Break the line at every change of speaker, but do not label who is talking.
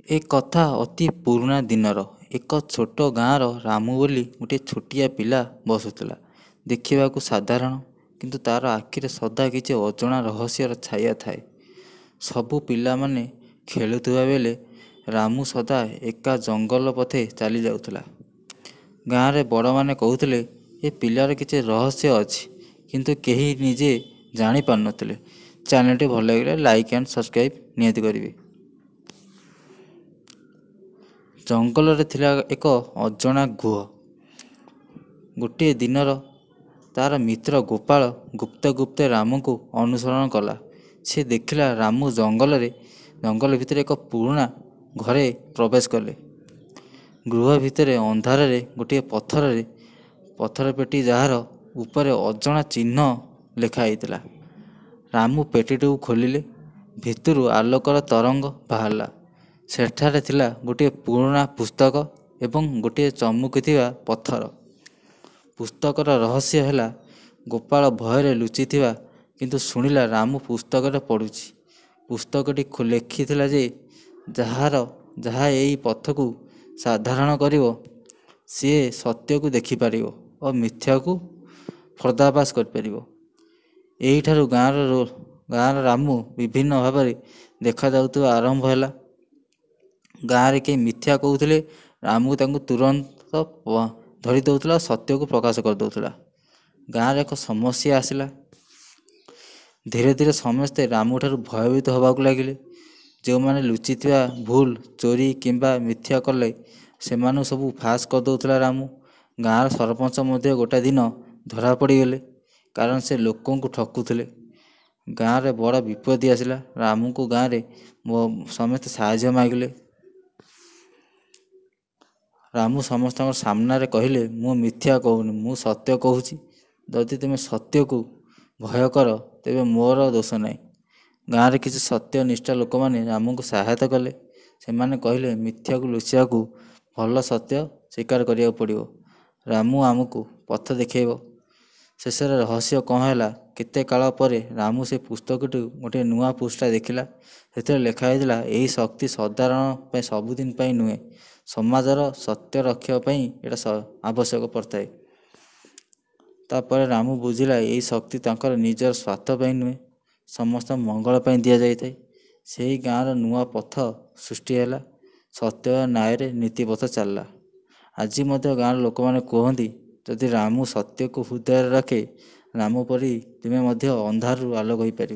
ଏ କଥା ଅତି ପୁରୁଣା ଦିନର। ଏକ ଛୋଟ ଗାଁର ରାମୁ ବୋଲି ଗୋଟିଏ ଛୋଟିଆ ପିଲା ବସୁଥିଲା। ଦେଖିବାକୁ ସାଧାରଣ, କିନ୍ତୁ ତା'ର ଆଖିରେ ସଦା କିଛି ଅଜଣା ରହସ୍ୟର ଛାୟା ଥାଏ। ସବୁ ପିଲାମାନେ ଖେଳୁଥିବା ବେଳେ ରାମୁ ସଦା ଏକା ଜଙ୍ଗଲ ପଥେ ଚାଲିଯାଉଥିଲା। ଗାଁରେ ବଡ଼ମାନେ କହୁଥିଲେ, ଏ ପିଲାର କିଛି ରହସ୍ୟ ଅଛି, କିନ୍ତୁ କେହି ନିଜେ ଜାଣିପାରୁନଥିଲେ। ଚ୍ୟାନେଲଟି ଭଲ ଲାଗିଲେ ଲାଇକ୍ ଆଣ୍ଡ ସବସ୍କ୍ରାଇବ୍ ନିହାତି କରିବେ। ଜଙ୍ଗଲରେ ଥିଲା ଏକ ଅଜଣା ଗୁହ। ଗୋଟିଏ ଦିନର ତା'ର ମିତ୍ର ଗୋପାଳ ଗୁପ୍ତେ ଗୁପ୍ତେ ରାମୁକୁ ଅନୁସରଣ କଲା। ସେ ଦେଖିଲା ରାମୁ ଜଙ୍ଗଲ ଭିତରେ ଏକ ପୁରୁଣା ଘରେ ପ୍ରବେଶ କଲେ। ଗୃହ ଭିତରେ ଅନ୍ଧାରରେ ଗୋଟିଏ ପଥର ପେଟି, ଯାହାର ଉପରେ ଅଜଣା ଚିହ୍ନ ଲେଖା ହୋଇଥିଲା। ରାମୁ ପେଟିଟିକୁ ଖୋଲିଲେ। ଭିତରୁ ଆଲୋକର ତରଙ୍ଗ ବାହାରିଲା। ସେଠାରେ ଥିଲା ଗୋଟିଏ ପୁରୁଣା ପୁସ୍ତକ ଏବଂ ଗୋଟିଏ ଚମକୁଥିବା ପଥର। ପୁସ୍ତକର ରହସ୍ୟ ହେଲା, ଗୋପାଳ ଭୟରେ ଲୁଚିଥିବା, କିନ୍ତୁ ଶୁଣିଲା ରାମୁ ପୁସ୍ତକରେ ପଢ଼ୁଛି। ପୁସ୍ତକଟି ଲେଖିଥିଲା ଯେ ଯାହା ଏହି ପଥକୁ ସାଧାରଣ କରିବ, ସିଏ ସତ୍ୟକୁ ଦେଖିପାରିବ ଓ ମିଥ୍ୟାକୁ ପର୍ଦ୍ଦାଫାଶ କରିପାରିବ। ଏହିଠାରୁ ଗାଁର ରାମୁ ବିଭିନ୍ନ ଭାବରେ ଦେଖାଯାଉଥିବା ଆରମ୍ଭ ହେଲା। ଗାଁରେ କେହି ମିଥ୍ୟା କହୁଥିଲେ ରାମୁ ତାଙ୍କୁ ତୁରନ୍ତ ଧରି ଦେଉଥିଲା, ସତ୍ୟକୁ ପ୍ରକାଶ କରିଦେଉଥିଲା। ଗାଁରେ ଏକ ସମସ୍ୟା ଆସିଲା। ଧୀରେ ଧୀରେ ସମସ୍ତେ ରାମୁଠାରୁ ଭୟଭୀତ ହେବାକୁ ଲାଗିଲେ। ଯେଉଁମାନେ ଲୁଚିଥିବା ଭୁଲ, ଚୋରି କିମ୍ବା ମିଥ୍ୟା କଲେ, ସେମାନଙ୍କୁ ସବୁ ଫାଶ କରିଦେଉଥିଲା ରାମୁ। ଗାଁର ସରପଞ୍ଚ ମଧ୍ୟ ଗୋଟାଏ ଦିନ ଧରା ପଡ଼ିଗଲେ, କାରଣ ସେ ଲୋକଙ୍କୁ ଠକୁଥିଲେ। ଗାଁରେ ବଡ଼ ବିପତ୍ତି ଆସିଲା। ରାମୁଙ୍କୁ ଗାଁରେ ସମସ୍ତେ ସାହାଯ୍ୟ ମାଗିଲେ। ରାମୁ ସମସ୍ତଙ୍କ ସାମ୍ନାରେ କହିଲେ, ମୁଁ ମିଥ୍ୟା କହୁନି, ମୁଁ ସତ୍ୟ କହୁଛି। ଯଦି ତୁମେ ସତ୍ୟକୁ ଭୟ କର, ତେବେ ମୋର ଦୋଷ ନାହିଁ। ଗାଁରେ କିଛି ସତ୍ୟ ନିଷ୍ଠା ଲୋକମାନେ ରାମୁଙ୍କୁ ସହାୟତା କଲେ। ସେମାନେ କହିଲେ, ମିଥ୍ୟାକୁ ଲୁଚାଇବାକୁ ଭଲ ସତ୍ୟ ସ୍ୱୀକାର କରିବାକୁ ପଡ଼ିବ। ରାମୁ ଆମକୁ ପଥ ଦେଖାଇବ। ଶେଷରେ ରହସ୍ୟ କ'ଣ ହେଲା? କେତେ କାଳ ପରେ ରାମୁ ସେ ପୁସ୍ତକଟି ଗୋଟିଏ ନୂଆ ପୃଷ୍ଠା ଦେଖିଲା। ସେଥିରେ ଲେଖା ହୋଇଥିଲା, ଏହି ଶକ୍ତି ସାଧାରଣ ପାଇଁ ସବୁଦିନ ପାଇଁ ନୁହେଁ, ସମାଜର ସତ୍ୟ ରଖିବା ପାଇଁ ଏଇଟା ଆବଶ୍ୟକ ପଡ଼ିଥାଏ। ତାପରେ ରାମୁ ବୁଝିଲା, ଏହି ଶକ୍ତି ତାଙ୍କର ନିଜର ସ୍ୱାର୍ଥ ପାଇଁ ନୁହେଁ, ସମସ୍ତ ମଙ୍ଗଳ ପାଇଁ ଦିଆଯାଇଥାଏ। ସେହି ଗାଁର ନୂଆ ପଥ ସୃଷ୍ଟି ହେଲା। ସତ୍ୟ ନ୍ୟାୟରେ ନୀତିପଥ ଚାଲିଲା। ଆଜି ମଧ୍ୟ ଗାଁର ଲୋକମାନେ କୁହନ୍ତି, ଯଦି ରାମୁ ସତ୍ୟକୁ ହୃଦୟରେ ରଖେ, ରାମୁ ପରି ତୁମେ ମଧ୍ୟ ଅନ୍ଧାରରୁ ଆଲୋକ ହୋଇପାରିବ।